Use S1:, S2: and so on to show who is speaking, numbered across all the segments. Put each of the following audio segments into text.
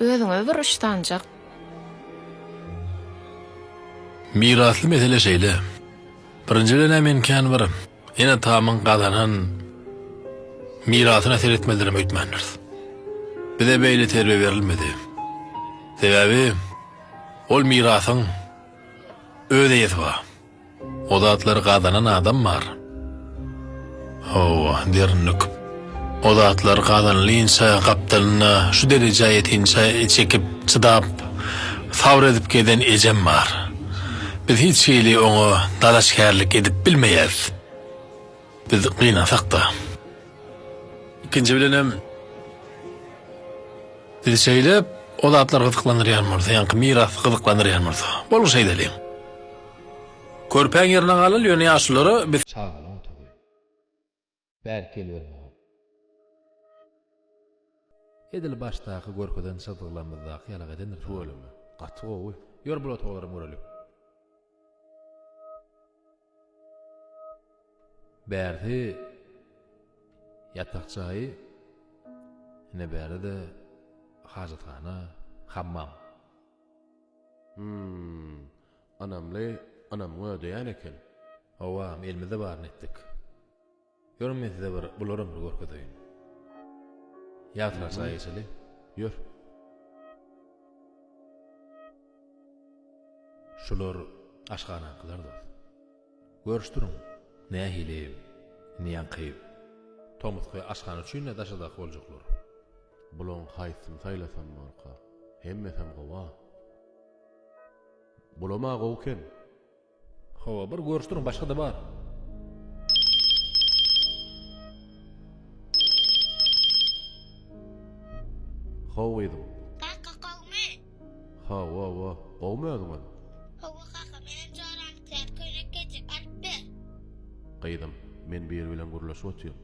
S1: Özüňe bir üç sanjak.
S2: Mirasly mesele şeýle. Birinji bilen-ä men kän bir ene-atamyň gazanan mirasyna seretmelidirem öýtmändiris. Bize beýle terbiýe berilmedi. Sebäbi ol mirasyň öz eýesi bar. O zatlary gazanan adam bar. Hawa, derini döküp. O zatlar gazanylynça gapdalynda şu derejä ýetinçä çekip, çydap, sabyr edip gezen ejem bar. Biz hiç hili oňa dalaşgärlik edip bilmeýäris. Biz gynansak-da. Ikinji bilenem, sizi şeýle o zatlar gyzyklandyrýan bolsa, ýaňky miras gyzyklandyrýan bolsa, boluň şeýdeliň. Körpäň ýerine galyl ýöne ýaşulara biz.
S3: Çagalaň otagy. Bärik gelibermäge. Edil başdaky görkezen çyzgylarymyzdaky ýalak edendir.
S4: Tüweleme. Gaty gowy.
S3: Ýör bul otaglaram göreli. Bärsi ýatak jaýy, ine bärde-de hajathana, hammam.
S4: Hum, ynamly, ynamyňy ödeýän eken.
S3: Hawa, elimizde baryny etdik. Ýörüň men size bir bularam bir görkezeýin. Ýagtyrak jaýa geçeli.
S4: Ýör.
S3: Şular aşhanaňkylar dost. Görüşdiriň. Nähili indi ýaňky tomusky aşhana üçin-de daşardaky boljaklar.
S4: Bulaň haýsyny saýlasam borka? Hemmesem gowa. Bulam-a gowy eken.
S3: Hawa, bir görüşdiriň, başga-da bar.
S4: How gyzym.
S5: Kaka gowmy?
S4: Hawa, gowmy özüňem?
S5: Hawa kaka, menem joram täze köýnek geýjek, alyp ber.
S4: Gyzym, men biri bilen gürleşip otyryn.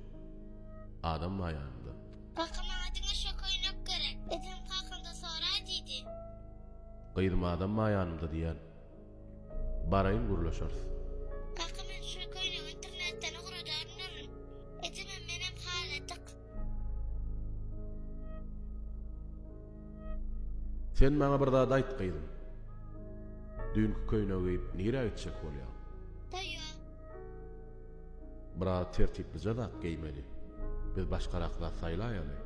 S4: Adam bar ýanymda.
S5: Kaka maňa diňe şo köýnek gerek. Ejem kakamdan soraý diýdi.
S4: Gyzym adam bar ýanymda diýýän. Baraýyn gürleşeris.
S5: Kaka men şu köýnegi internetden ugradaryn. Ejemem menem haladyk.
S4: Sen maňa bir zat aýt gyzym. Düýnki köýnegi geýip nirä gitjek bolýaň?
S5: Toýa.
S4: Biraz tertiplije zat geýmeli. Biz başgarak zat saýlaýaly.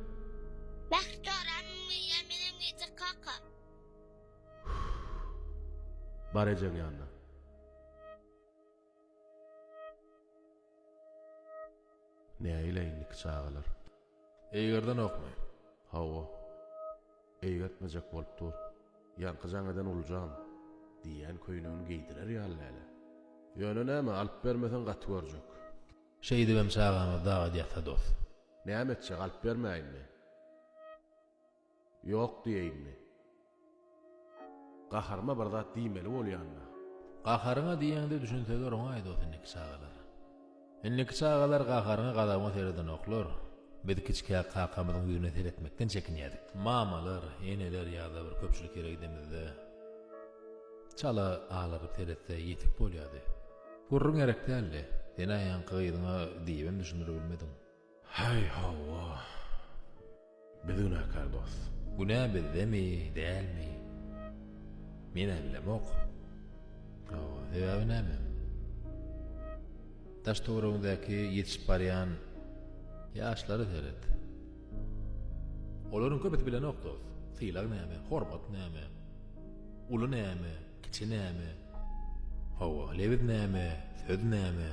S5: Mähri joramam geýýär menem geýjek kaka.
S4: Bar ejeň ýanyna. Nägile indiki çagalar?
S3: Eýgerdenokmy?
S4: Hawa. Eýgertmejek bolup dur. Ýaňky jaň eden Uljan diýýän köýnegini geýdirer ýaly däl-ä. Ýöne näme, alyp bermeseň gaty görjek.
S3: Şeýdibem çagamyz dagat ýatsa dos.
S4: Näme etjek, alyp bermäýinmi? Ýok diýeýinmi? Gaharyma bir zat diýmeli bolýan-da.
S3: Gaharyňa diýeňde düşünseler oňaý dos indiki çagalar. Indiki çagalar gaharyňa gazabyňa seredenoklar. Biz kiçikäk kakamyzyň ýüzüne seretmekden çekinýädik. Mamalar, eneler ýa-da bir köpçülik ýere gidemizde çala alaryp seretse ýetik bolýady. Gürrüň gerek däldi. Sen-ä ýaňky gyzyňa diýibem düşündiribilmediň.
S4: Häý hawa. Biz günäkär dost.
S3: Günä bizdemi, dälmi? Men-ä bilemok. Hawa, sebäbi näme? Daş-töweregiňdäki ýetişip barýan ýaşlara seret. Olaryň köpüsi bilenok dost. Sylag näme, hormat näme, uly näme, kiçi näme? Hawa, lebiz näme, söz näme?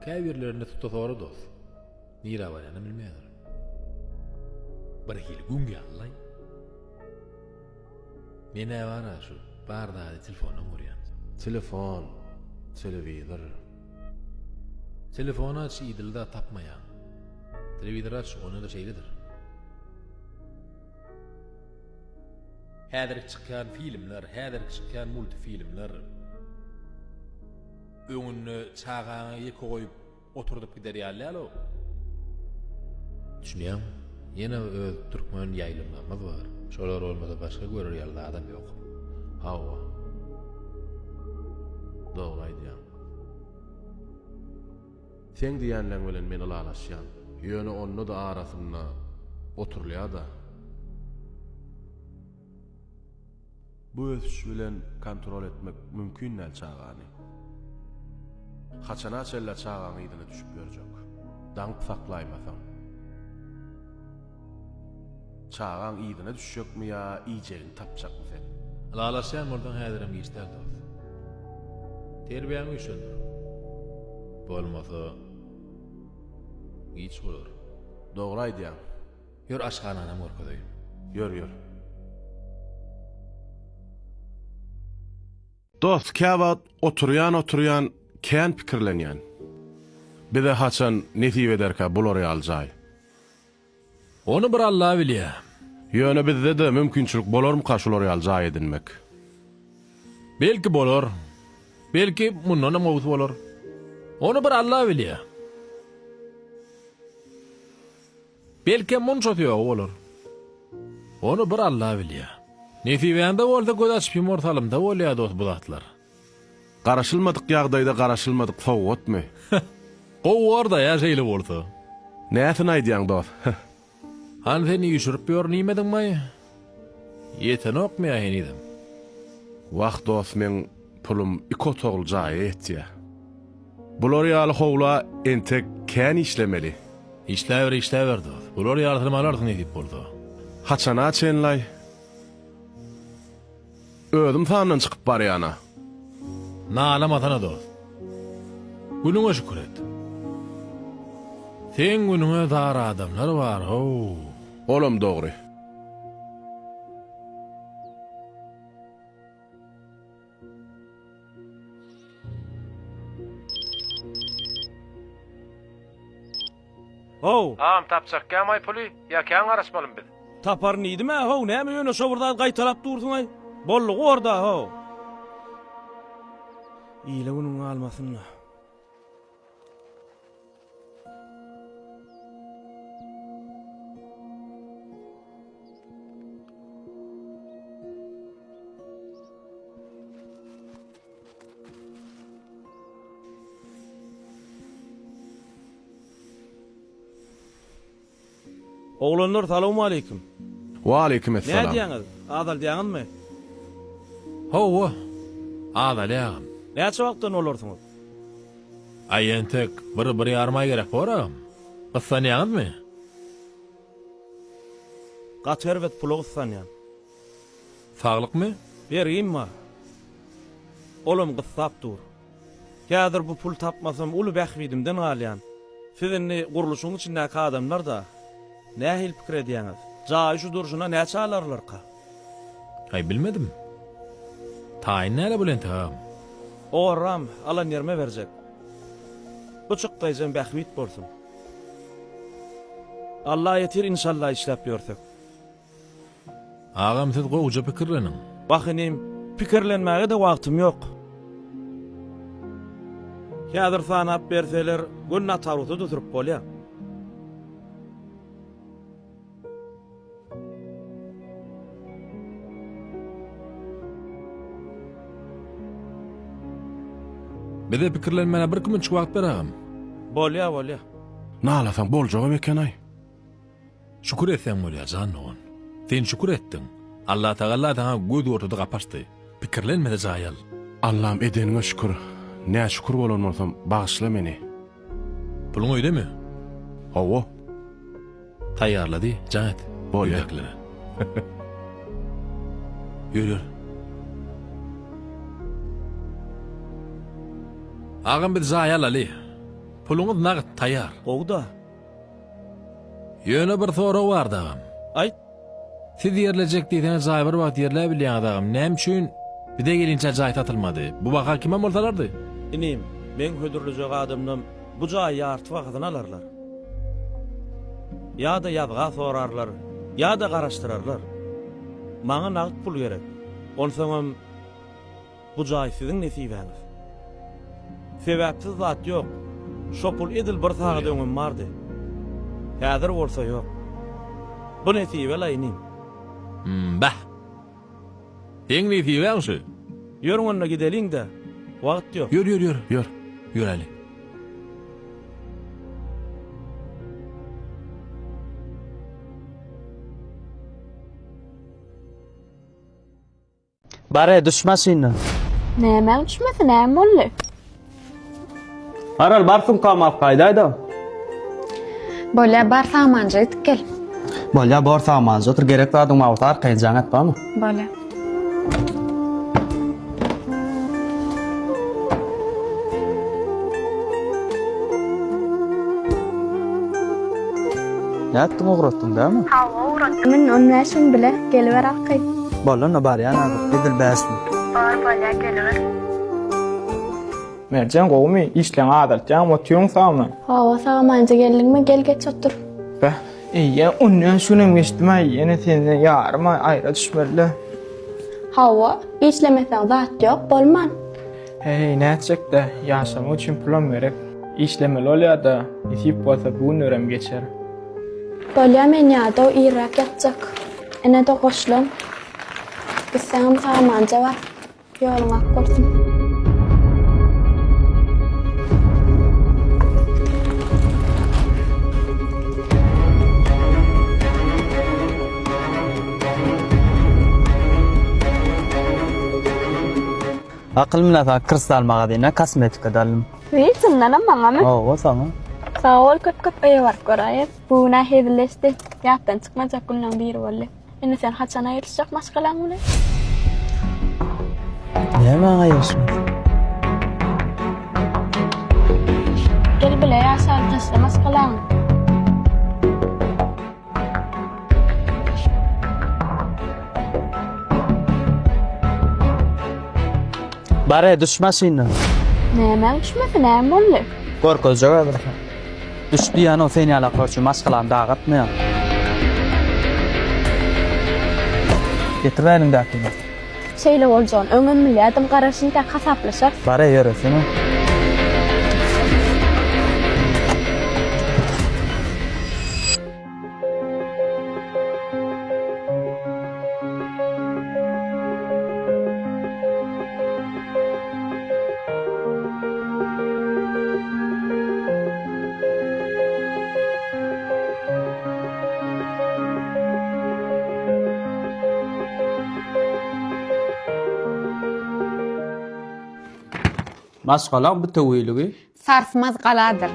S3: Käbirlerinde tut-da sora dost. Nirä barýanam bilmeýärler. Bir hili güň ýalylaý. Men-ä bar-a şu bar zady telefondan görýän.
S4: Telefon, telewizor.
S3: Telefony aç idili zat tapmaýaň. Telewizor aç onda-da şeýledir. Häzirki çykýan filmler, häzirki çykýan multifilmler öňünde çagaňy ýeke goýup Oturdyp gider ýaly däl-ow. Düşünýäňmi? Ýene öz türkmen ýaýlymlarymyz bar. Şolar bolmasa başga görer ýaly zadam ýok.
S4: Hawa. Dogry aýdýaň. Seň diýýänleň bilen men ylalaşýan. Ýöne onda-da arasynda oturylýa-da. Bu ösüş bilen kontrol etmek mümkin däl çagany. Haçana çenli çagaň yzyna düşüp ýörjek. Daňyp saklaýmasaň. Çagaň yzyna düşjekmi ýa iýjegini tapjakmy sen?
S3: Ylalaşýan bolsaň häzirem giç däl dost. Terbiýäňi güýçlendir. Bolmasa giç bolar.
S4: Dogry aýdýaň.
S3: Ýör aşhananam görkezeýin.
S4: Ýör ýör. Dost käwagt oturýan oturýan kän pikirlenýän. Bize haçan nesip ederkä bular ýaly jaý.
S3: Ony bir Alla bilýä.
S4: Ýöne bizde-de mümkinçilik bolarmyka şular ýaly jaý edinmek?
S3: Belki bolar. Belki mundanam gowusy bolar. Ony bir Alla bilýä. Belkem munçasy ýogy bolar. Ony bir Alla bilýä. Nesibäňde bolsa göz açyp ýumar salymda bolýa dos bu zatlar.
S4: Garaşylmadyk ýagdaýda garaşylmadyk sowgatmy?
S3: Gowy borda ýa şeýle bolsa.
S4: Näsini aýdýaň dos?
S3: Hany sen üýşürip ýör niýmediňmaý? Ýetenokmy ýa henizem?
S4: Wah dos meň pulum iki otagly jaýa ýetýä. Bular ýaly howla entek kän işlemeli.
S3: Işläber işläber dos. Bular ýalysynam alarsyň nesip bolsa.
S4: Haçana çenlaý? Özüm sandan çykyp barýana.
S3: Nalamasana dost. Günüňe şükür et. Seň günüňe zar adamlar bar how.
S4: Olam dogry.
S1: How!
S6: Agam tapjakkämaý puly ýa kän garaşmalymy biz?
S1: Taparyn diýdim-ä how, näme ýöne şo bir zady gaýtalap dursuň-aý? Boldugy borda how. Ile günüň galmasyn-da. Oglanlar salowmaleýkim.
S4: Waleýkim essalam.
S1: Nädýäňiz? Azaldýaňyzmy?
S3: Hawa, azalýar agam.
S1: Näçe wagtdan bolarsyňyz?
S3: Aý entek bir, bir ýarym aý gerek bor agam. Gyssanýaňyzmy?
S1: Gaty erbet pula gyssanýan.
S3: Saglykmy?
S1: Bergim bar. Olam gyssap dur. Häzir bu pul tapmasam uly bähbidimden galýan. Siz indi gurluşygyň içindäki adamlar-da. Nähili pikir edýäňiz? Jaýy şu durşuna näçä alarlarka?
S3: Aý bilmedim. Taýyn däl-ä bu entek agam.
S1: Owarram, alan ýerime berjek. Bu çykdaýjam bähbit bolsun. Alla ýetir inşallah işläp ýörsek.
S3: Agam siz gowuja pikirleniň.
S1: Wah inim, pikirlenmäge-de wagtym ýok. Häzir sanap berseler, göni notariusa-da sürüp bolýar.
S3: Bize pikirlenmäne bir kümünçik wagt ber agam.
S1: Bolýa, bolýa.
S4: Nalasaň boljagam eken-aý.
S3: Şükür etseň bolýar jan dogan. Sen şükür etdiň. Allatagalla saňa göz görtedi gapy açdy. Pikirlenmede jaý al.
S4: Allam edeniňe şükür. Näşükür bolan bolsam bagyşla meni.
S3: Puluň öýdemi?
S4: Hawa.
S3: Taýýarlady, jaň et.
S4: Bolýa.
S3: Öýdäkilere. Ýör ýör. Agam biz jaý alaly. Puluňyz nagt taýýar.
S1: Gowy-da.
S3: Ýöne bir sorag bardy agam.
S1: Aýt.
S3: Siz ýerlejek diýseňiz jaý bir wagt ýerläbilýäňiz agam. Näme üçin bize gelinçä jaý satylmady? Bu baha kimem bolsa alardy.
S1: Inim, meň hödürlejek adamdam bu jaýy ýarty bahasyna alarlar. Ýa-da ýazga sorarlar, ýa-da garaşdyrarlar. Maňa nagt pul gerek. Onsoňam Bu jaý siziň nesibäňiz. Sebäpsiz zat ýok. Şo pul edil bir sagat öňem bardy. Häzir bolsa ýok. Bu nesibe-la inim.
S3: Bäh. Seň nesibäň şu.
S1: Ýörüň onda gideliň-dä. Wagt ýok.
S3: Ýör, ýör, ýör.
S4: Ýör.
S3: Ýöräli.
S7: Bar-e, düş maşyndan.
S8: Nämäň düşmesi, näme boldy?
S7: Maral, bar sumkamy alyp gaýdaý-da.
S9: Bolýa, bar samanja gidip gel.
S7: Bolýa, bor samanja otur, gerek zadyň bar bolsa arkaýyn jaň et, barmy?
S9: Bolýa.
S7: Nätdiň ugratdyň dämi?
S8: Hawa ugratdym indi 15 gün bile geliber arkaýyn.
S7: Boldy onda barýan häzir edil 5 gün.
S8: Bar bolýa geliber.
S10: Merjen gowumy işleňi azaltýaňmy otyň sagmy?
S8: Hawa sagamanja geldiňmi gel geç otur.
S10: Beh eýýäm 15 günem geçdimaý ýene senden ýarym aý aýra düşmeli-le.
S8: Hawa işlemeseň zat ýok bolman.
S10: Heý nätjekdä ýaşamak üçin pulam gerek. Işlemeli bolýada nesip bolsa bu günlerem geçer.
S8: Bolýa men ýadaw irräk ýatjak. Ine-de goşlaň. Gitseňem samanja bar. Ýoluň ak bolsun.
S7: Akyl bilen saňa kristal magazyna kosmetika-da aldym.
S8: Wiý, çyndanam maňamy?
S7: Hawa, saňa.
S8: Sag bol, köp-köp öýe baryp göräýeris. Bu gün-ä hezilleşdi. Ýatdan çykmajak günleň biri boldy. Indi sen haçan aýrylyşjak maşgalaň bilen?
S7: Nämäň aýrylyşmasy?
S8: Gel bile ýaşaly, taşla maşgalaňy.
S7: Bar-e, düş maşyndan.
S8: Nämäň düşmesi, näme boldy?
S7: Görkezjek häzir saňa. Düş diýýän-ow, sen ýalaklar üçin maşgalany dagatmaýan. Getir eliňdäkini.
S8: Şeýle boljagyny öňem bilýärdim, garaş intäk hasaplaşarys.
S7: Bar-e, ýöresene. Maşgalaň bitewiligi.
S9: Sarsmaz galadyr.